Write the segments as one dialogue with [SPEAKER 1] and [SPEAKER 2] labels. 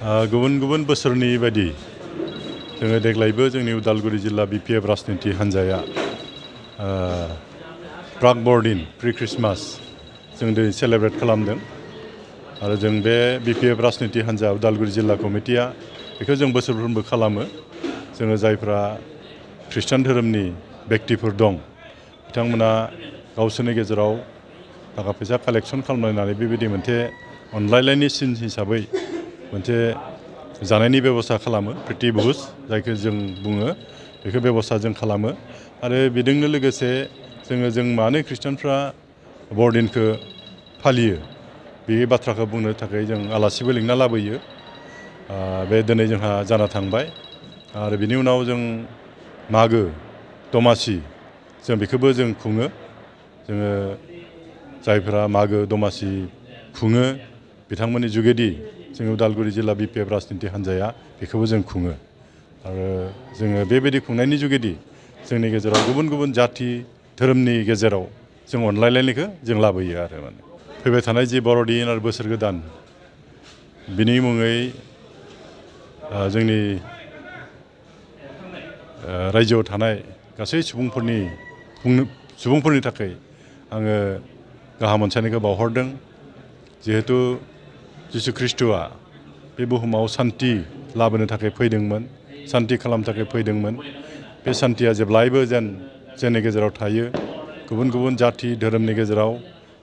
[SPEAKER 1] गुबुन गुबुन बोसोरनि बायदि जोङो देग्लायबो जोंनि उदालगुरि जिल्ला बिपिएफ राजनिति हान्जाया प्राक बरदिन प्रि ख्रिस्टमास जों दिनै सेलेब्रेट खालामदों आरो जों बे बिपिएफ राजनिति हान्जा उदालगुरि जिल्ला कमिटिया बेखौ जों बोसोरफ्रोमबो खालामो। जोङो जायफ्रा ख्रिस्टान धोरोमनि बेक्तिफोर दं बिथांमोना गावसोरनि गेजेराव थाखा फैसा कालेक्सन खालामनानै बेबायदि मोनसे अनलायनायनि सिन हिसाबै मोनसे जानायनि बेबस्था खालामो प्रिति भुज जायखौ जों बुङो बेखौ बेबस्था जों खालामो आरो बेजोंनो लोगोसे जों मानो ख्रिस्टानफ्रा बरदिनखौ फालियो बे बाथ्राखौ बुंनो थाखाय जों आलासिबो लिंना लाबोयो। बे दिनै जोंहा जाना थांबाय आरो बिनि उनाव जों मागो दमासि जों बेखौबो जों खुङो। जोङो जायफोरा मागो दमासि खुङो बिथांमोननि जुगेदि जों उदालगुरि जिल्ला बिपिएफ राजनिति हान्जाया बेखौबो जों खुङो आरो जोङो बेबायदि खुंनायनि जुगेदि जोंनि गेजेराव गुबुन गुबुन जाथि धोरोमनि गेजेराव जों अनलायलायनायखौ जों लाबोयो आरो फैबाय थानाय जि बर'दिन आरो बोसोर गोदान बिनि मुङै जोंनि रायजोआव थानाय गासै सुबुंफोरनि थाखाय आङो गाहाम अनसायनायखौ बावहरदों। जिहेतु जिसु ख्रिस्ट'आ बे बुहुमाव सान्ति लाबोनो थाखाय फैदोंमोन, सान्ति खालामनो थाखाय फैदोंमोन। बे सान्तिया जेब्लायबो जोंनि गेजेराव थायो। गुबुन गुबुन जाथि धोरोमनि गेजेराव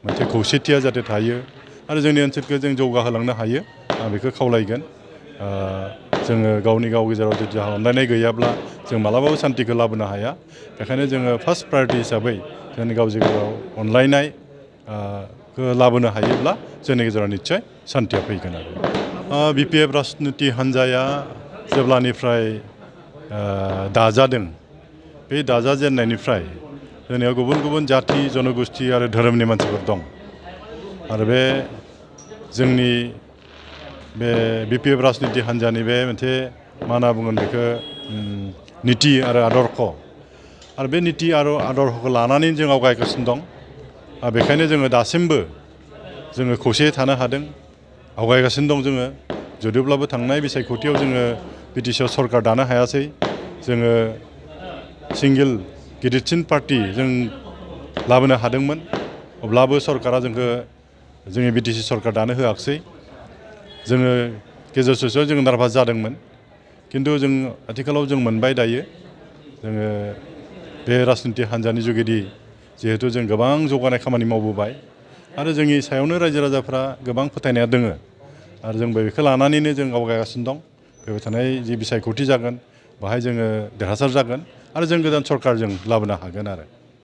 [SPEAKER 1] मोनसे खौसेथिया जाहाथे थायो आरो जोंनि ओनसोलखौ जों जौगाहोलांनो हायो आं बेखौ खावलायगोन। जोङो गावनि गेजेराव जुदि अनलायनाय गैयाब्ला जों मालाबाबो सान्तिखौ लाबोनो हाया। बेखायनो जोङो फार्स्ट प्रायरिटि हिसाबै जोंनि गेजेराव अनलायनाय लाबोनो हायोब्ला जोंनि गेजेराव निस्सय सान्तिया फैगोन आरो बिपिएफ राजनिति हान्जाया जेब्लानिफ्राय दाजादों बे दाजाजेननायनिफ्राय जोंनियाव गुबुन गुबुन जाथि जनगोष्ठी आरो धोरोमनि मानसिफोर दं आरो बे जोंनि बे बिपिएफ राजनिति हान्जानि बे मोनसे मा होनना बुंगोन बेखौ निति आरो आदर्श आरो बे निति आरो आदर्शखौ लानानै जों आवगायगासिनो दं। बेखायनो जोङो दासिमबो जोङो खौसेयै थानो हादों, आवगायगासिनो दं। जोङो जुदिब्लाबो थांनाय बिसायख'थियाव जोङो बिटिसिआव सरकार दानो हायासै। जोङो सिंगेल गिदिरसिन पार्टि जों लाबोनो हादोंमोन, अब्लाबो सरकारा जोंखौ जोंनि बिटिसि सरकार दानो होआखिसै। जोङो गेजेर ससेयाव जों नार्भास जादोंमोन, खिन्थु जों आथिखालाव जों मोनबाय दायो। जोङो बे राजनिति हान्जानि जुगेदि जिहेतु जों गोबां जौगानाय खामानि मावबोबाय आरो जोंनि सायावनो रायजो राजाफ्रा गोबां फोथायनाया दोङो आरो जों बेखौ लानानैनो जों आवगायगासिनो दं। फैबाय थानाय जि बिसायख'थि जागोन बेहाय जोङो देरहासार जागोन आरो जों गोदान सरकार जों लाबोनो हागोन आरो